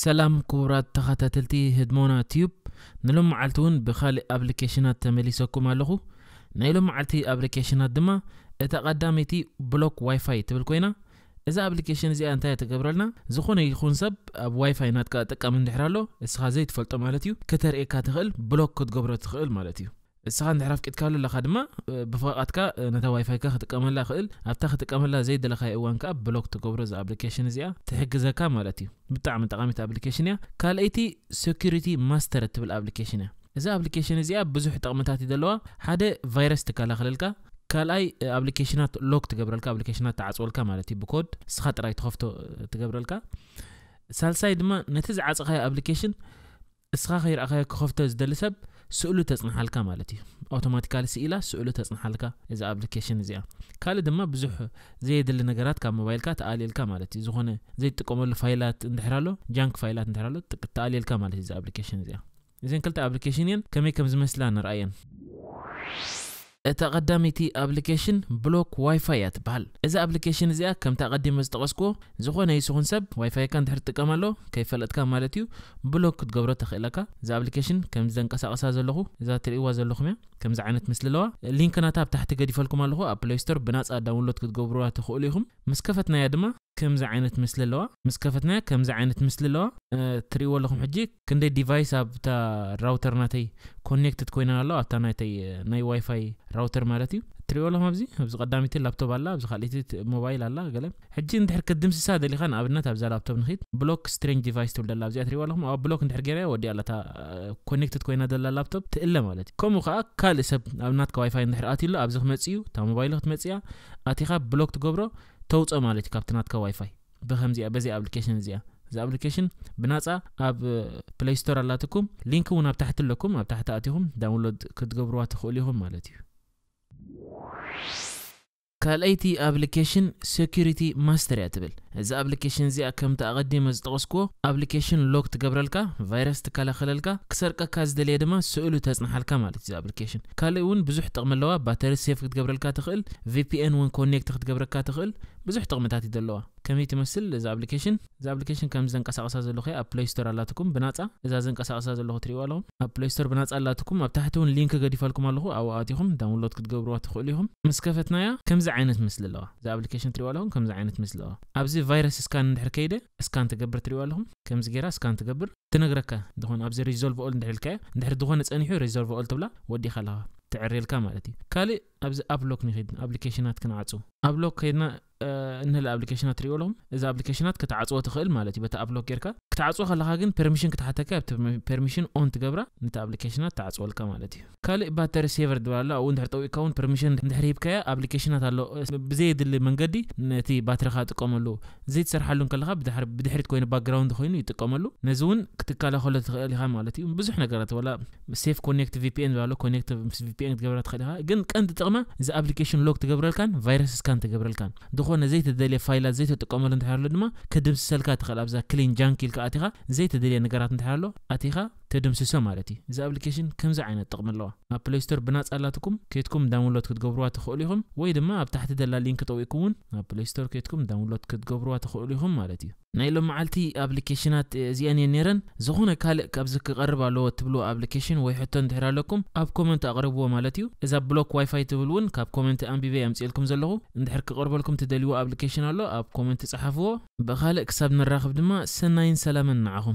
ሰላም ክቡራት ተኸታተልቲ ህድሞና ቲዩብ፣ ንሎም መዓልቲ እውን ብኻልእ ኣፕሊኬሽናት ተመሊሰኩም ኣለኹ። ናይ ሎም መዓልቲ ኣፕሊኬሽናት ድማ እታ ቀዳመይቲ ብሎክ ዋይፋይ ትብል ኮይና፣ እዛ ኣፕሊኬሽን እዚኣ እንታይ ትገብረልና? ዝኾነ ይኹን ሰብ ኣብ ዋይፋይ ናትካ ጥቀም እንድሕር ኣሎ፣ እስኻ ዘይትፈልጦ ማለት እዩ፣ ከተርእየካ ትኽእል፣ ብሎክ ክትገብሮ ትኽእል ማለት እዩ። እስኻ እንድሕር ኣፍቂድካሉ ኣለኻ ድማ፣ ብፍቓድካ ነታ ዋይፋይካ ክጥቀመላ ክእል፣ ኣብታ ክጥቀመላ ዘይደለኻዮ እዋን ከኣ ብሎክ ትገብሮ። እዛ ኣፕሊኬሽን እዚኣ ትሕግዘካ ማለት እዩ። ብጣዕሚ ጠቓሚት ኣፕሊኬሽን እያ። ካልኣይቲ ሴኩሪቲ ማስተር እትብል ኣፕሊኬሽን እያ። እዛ ኣፕሊኬሽን እዚኣ ብዙሕ ጥቕምታት እዩ ዘለዋ። ሓደ፣ ቫይረስ ትከላኸለልካ። ካልኣይ፣ ኣፕሊኬሽናት ሎክ ትገብረልካ፣ ኣፕሊኬሽናት ትዓጽወልካ ማለት እዩ። ብኮድ እስኻ ጥራይ ትኸፍቶ ትገብረልካ። ሳልሳይ ድማ ነቲ ዝዓጸኻዮ ኣፕሊኬሽን እስኻ ከይረኣኻዮ ክኸፍቶ ዝደሊ ሰብ ስእሉ ተጽንሓልካ ማለት እዩ። ኣውቶማቲካሊ ስኢላ ስእሉ ተጽንሓልካ እዛ ኣፕሊኬሽን እዚኣ። ካልእ ድማ ብዙሕ ዘየድሊ ነገራት ካብ ሞባይልካ ተኣልየልካ ማለት እዩ። ዝኾነ ዘይትጥቀመሉ ፋይላት እንድሕር ኣሎ፣ ጃንክ ፋይላት እንድሕር ኣሎ፣ ትኣልየልካ ማለት እዩ እዛ ኣፕሊኬሽን እዚኣ። እዘን ክልተ ኣፕሊኬሽን እየን፣ ከመይ ከም ዝመስላ ንርኣየን። እታ ቀዳመይቲ ኣፕሊኬሽን ብሎክ ዋይፋይ እያ ትበሃል። እዛ ኣፕሊኬሽን እዚኣ ከምቲ ኣቐዲመ ዝጠቐስኩዎ፣ ዝኾነ ይኹን ሰብ ዋይፋይካ እንድሕር ትጥቀም ኣሎ፣ ከይፈለጥካ ማለት እዩ፣ ብሎክ ክትገብሮ ተኽእለካ። እዛ ኣፕሊኬሽን ከም ዘንቀሳቕሳ ዘለኹ፣ እዛ ትርእይዋ ዘለኹም እያ። ከምዚ ዓይነት ምስሊ ኣለዋ። ሊንክ ናታ ኣብ ታሕቲ ገዲፈልኩም ኣለኹ። ኣብ ፕሌይ ስቶር ብናጻ ዳውንሎድ ክትገብሩዋ ትኽእሉ ኢኹም። ምስ ከፈትናያ ድማ ከምዚ ዓይነት ምስሊ ኣለዋ። ምስ ከፈትናያ ከምዚ ዓይነት ምስሊ ኣለዋ። እ፣ ትርእይዎ ኣለኹም ሕጂ ክንደይ ዲቫይስ ኣብታ ራውተር ናተይ ኮኔክትድ ኮይና ኣሎ፣ ኣብታ ናተይ፣ እ፣ ናይ ዋይፋይ ራውተር ማለት እዩ። ትርእይዎ ኣለኹም ኣብዚ፣ ኣብዚ ቀዳመይቲ ላፕቶፕ ኣላ፣ ኣብዚ ካልኣይቲ ት-፣ ሞባይል ኣላ፣ ገለ። ሕጂ እንድሕር ክትድምስሳ ደሊኻ፣ ንኣብነት ኣብዛ ላፕቶፕ ንኺድ፣ ብሎክ ስትሬንጅ ዲቫይስ ትብል ደላ ኣብዚኣ ትርእይዋ ኣለኹም። ኣብ ብሎክ እንድሕር ገይረያ ወዲኣ ኣለታ፣ እ፣ ኮኔክትድ ኮይና ደላ ላፕቶፕ ትእለ ማለት እዩ። ከምኡ ከኣ ካልእ ሰብ ኣብ ናትካ ዋይፋይ እንድሕር ኣትዩ ኣሎ፣ ኣብዚ ክመጽእ እዩ፣ እታ ሞባይሉ ክትመጽእ እያ፣ ኣቲኻ ብሎክ ትገብሮ፣ ተውጾ ማለት እዩ ካብቲ ናትካ ዋይፋይ። ብኸምዚኣ፣ በዚ ኣፕሊኬሽን እዚኣ። እዚ ኣፕሊኬሽን ብናጻ ኣብ ፕሌይ ስቶር ኣላትኩም፣ ሊንክ እውን ኣብ ታሕቲ ኣለኩም፣ ኣብ ታሕቲ ኣቲኹም ዳውንሎድ ክትገብሩዋ ትኽእሉ ኢኹም ማለት እዩ። ካልኣይቲ ኣፕሊኬሽን ሴኩሪቲ ማስተር እያ ትብል። እዚ ኣፕሊኬሽን እዚኣ ከምቲ ኣቐዲመ ዝጠቐስኩዎ ኣፕሊኬሽን ሎክ ትገብረልካ፣ ቫይረስ ትከላኸለልካ፣ ክሰርቀካ ዝደልየ ድማ ስእሉ ተጽንሓልካ ማለት እዩ። እዚ ኣፕሊኬሽን ካልእ እውን ብዙሕ ጥቕሚ ኣለዋ። ባተሪ ሴፍ ክትገብረልካ ትኽእል፣ ቪ ፒ ኤን እውን ኮኔክት ክትገብረካ ትኽእል፣ ብዙሕ ጥቕምታት እዩ ዘለዋ። ከመይ ትመስል እዛ ኣፕሊኬሽን? እዛ ኣፕሊኬሽን ከም ዘንቀሳቐሳ ዘለኹ እያ። ኣብ ፕሌይ ስቶር ኣላትኩም ብናጻ። እዛ ዘንቀሳቐሳ ዘለኹ ትርእይዋ ኣለኹም። ኣብ ፕሌይ ስቶር ብናጻ ኣላትኩም። ኣብ ታሕቲ እውን ሊንክ ገዲፈልኩም ኣለኹ። ኣብኡ ኣቲኹም ዳውንሎድ ክትገብሩዋ ትኽእሉ ኢኹም። ምስ ከፈትናያ ከምዚ ዓይነት ምስሊ ኣለዋ። እዛ ኣፕሊኬሽን ትርእይዋ ኣለኹም፣ ከምዚ ዓይነት ምስሊ ኣለዋ። ኣብዚ ቫይረስ ስካን እንድሕር ከይደ፣ ስካን ትገብር ትርእይዋ ኣለኹም። ከምዚ ጌራ ስካን ትገብር፣ ትነግረካ። ዝኾነ ኣብዚ ሪዞልቭ ኦል እንድሕር ኢልካያ፣ እንድሕር ዝኾነ ጸኒሑ ሪዞልቭ ኦል ትብላ፣ ወዲኻ ኣለኻ፣ ትዕርየልካ ማለት እዩ። ካልእ ኣብዚ ኣፕ ሎክ ንኺድ፣ ኣፕሊኬሽናት ክንዓጹ። ኣፕ ሎክ ከይድና፣ እ፣ እንህለ ኣፕሊኬሽናት ትርእይዎ ኣለኹም። እዚ ኣፕሊኬሽናት ክትዓጽዎ ትኽእል ማለት እዩ። በቲ ኣፕ ሎክ ጌርካ ክትዓጽዎ ከለኻ ግን ፐርሚሽን ክትሓተካ፣ ኣብቲ ፐርሚሽን ኦን ትገብራ፣ ነቲ ኣፕሊኬሽናት ትዓጽወልካ ማለት እዩ። ካልእ ባተሪ ሴቨር ዝበሃል ኣሎ። ኣብኡ እንድሕር ጠዊቕካ እውን ፐርሚሽን እንድሕር ሂብካያ፣ ኣፕሊኬሽናት ኣሎ፣ እ፣ ብዘየድሊ መንገዲ ነቲ ባትሪኻ ጥቀመሉ። ዘይትሰርሓሉ እንከለኻ ብድሕር-፣ ብድሕሪት ኮይኑ ባክግራውንድ ኮይኑ ይጥቀመሉ። ነዚ እውን ክትከላኸሎ ትኽእል ኢኻ ማለት እዩ። ብዙሕ ነገራት፣ ወላ ሴፍ ኮኔክት ቪ ፒ ኤን ዝበሃሉ ኮኔክት ምስ ቪ ፒ ኤን ክትገብራ ትኽእል ኢኻ። ግን ቀንዲ ጥቕማ እዚ ኣፕሊኬሽን ሎክ ትገብረልካን ቫይረስ ስካን ትገብረልካን። ዝኾነ ዘይተደልየ ፋይላት ዘይተጥቀመሉ እንድሕር ኣሎ ድማ ክድምስሰልካ ትኽእል። ኣብዛ ክሊን ጃንክ ኢልካ ኣቲኻ ዘይተደልየ ነገራት እንድሕር ኣሎ ኣቲኻ ተደምስሶ ማለት እዩ። እዚ ኣፕሊኬሽን ከምዚ ዓይነት ጥቕሚ ኣለዋ። ኣብ ፕሌይ ስቶር ብናጻ ኣላትኩም፣ ኬድኩም ዳውንሎድ ክትገብሩዋ ትኽእሉ ኢኹም፣ ወይ ድማ ኣብ ታሕቲ ደላ ሊንክ ጠዊቅኩም እውን ኣብ ፕሌይ ስቶር ኬድኩም ዳውንሎድ ክትገብሩዋ ትኽእሉ ኢኹም ማለት እዩ። ናይ ሎም መዓልቲ ኣፕሊኬሽናት እዚኣን እየን ነይረን። ዝኾነ ካልእ ካብዚ ክቐርብ ኣለዎ እትብልዎ ኣፕሊኬሽን ወይ ሕቶ እንድሕር ኣለኩም፣ ኣብ ኮመንት ኣቕርብዎ ማለት እዩ። እዛ ብሎክ ዋይፋይ ትብል እውን ካብ ኮመንት ኣንቢበ ኣምጽኤልኩም ዘለኹ። እንድሕር ክቐርበልኩም ትደልይዎ ኣፕሊኬሽን ኣሎ፣ ኣብ ኮመንት ጸሓፍዎ። ብኻልእ ክሳብ ንራኸብ ድማ ሰናይን ሰላምን ንዓኹም።